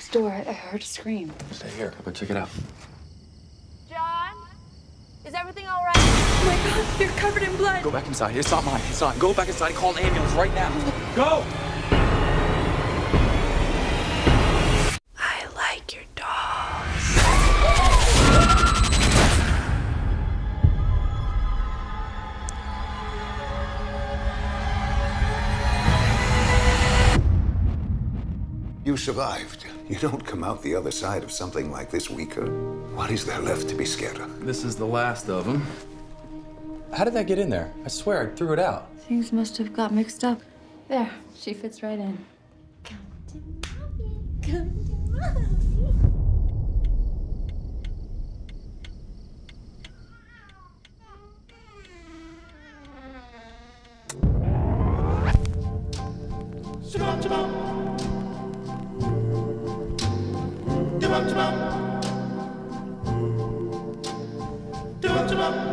Next door. I heard a scream. Stay here. I'll go check it out. John? Is everything all right? Oh my God, you're covered in blood. Go back inside. It's not mine. It's not. Go back inside and call an ambulance right now. Go! I like your dolls. You survived. You don't come out the other side of something like this weaker. What is there left to be scared of? This is the last of them. How did that get in there? I swear I threw it out. Things must have got mixed up. There, she fits right in. Come to mommy, come to mommy.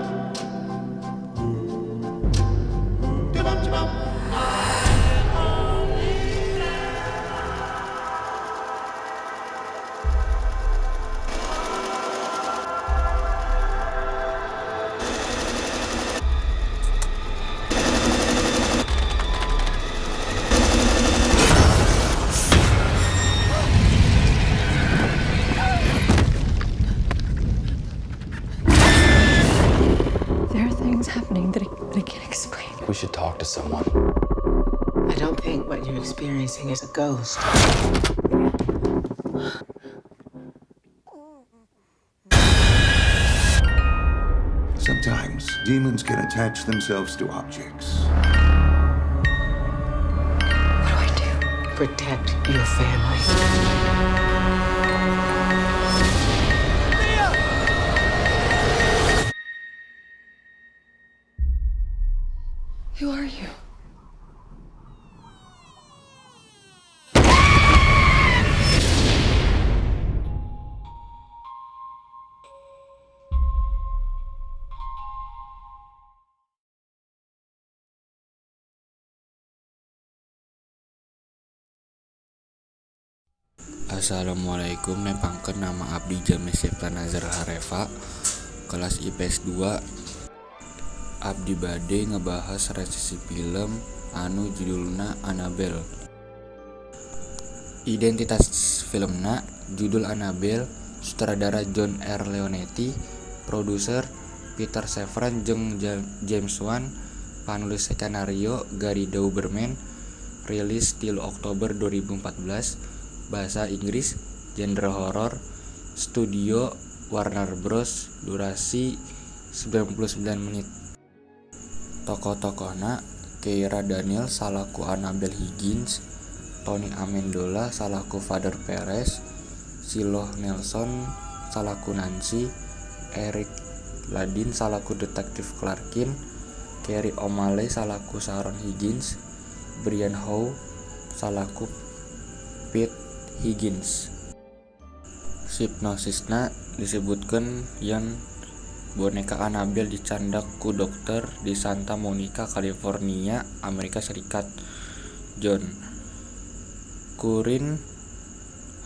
There are things happening that I can't explain. We should talk to someone. I don't think what you're experiencing is a ghost. Sometimes demons can attach themselves to objects. What do I do? Protect your family. Who are you? Assalamualaikum, nepangkeun, nama abdi James Septa Nazar Harefa, kelas IPS 2. Abdi bade ngebahas resensi film anu judulna Annabelle. Identitas filmna, judul Annabelle, sutradara John R. Leonetti, produser Peter Safran jeung James Wan, panulis skenario Gary Dauberman, rilis 3 Oktober 2014, Bahasa Inggris, genre horor, studio Warner Bros, durasi 99 menit. Tokoh-tokohna Keira Daniels salaku Annabelle Higgins, Tony Amendola salaku Father Perez, Shiloh Nelson salaku Nancy, Eric Ladin salaku Detektif Clarkin, Kerry O'Malley salaku Sharon Higgins, Brian Howe salaku Pete Higgins. Sinopsisna disebutkeun yen boneka Annabelle dicandak ku dokter di Santa Monica, California, Amerika Serikat. John. Kurin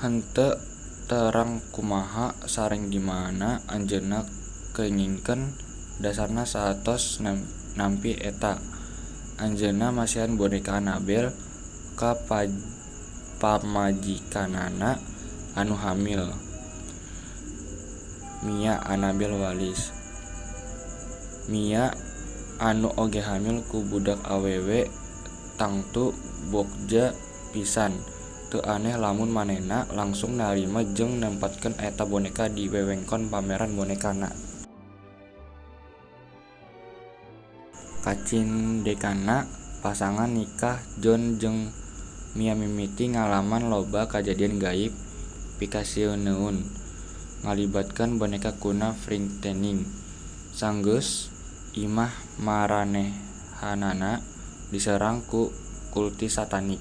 henteu terang kumaha sareng dimana anjeunna kengingkeun dasarna saatos nampi eta. Anjeunna masihan boneka Annabelle ka pamajikanana anu hamil, Mia Annabelle Wallis. Mia anu oge hamil ku budak awewe tangtu bokja pisan. Teu aneh lamun manehna langsung narima jeung nempatkeun eta boneka di wewengkon pameran bonekana. Kacindekanna pasangan nikah John jeung Mia mimiti ngalaman loba kajadian gaib pikasieuneun ngalibatkeun boneka kuna Frightening. Sanggeus imah maranehanana diserang ku kultis satanik.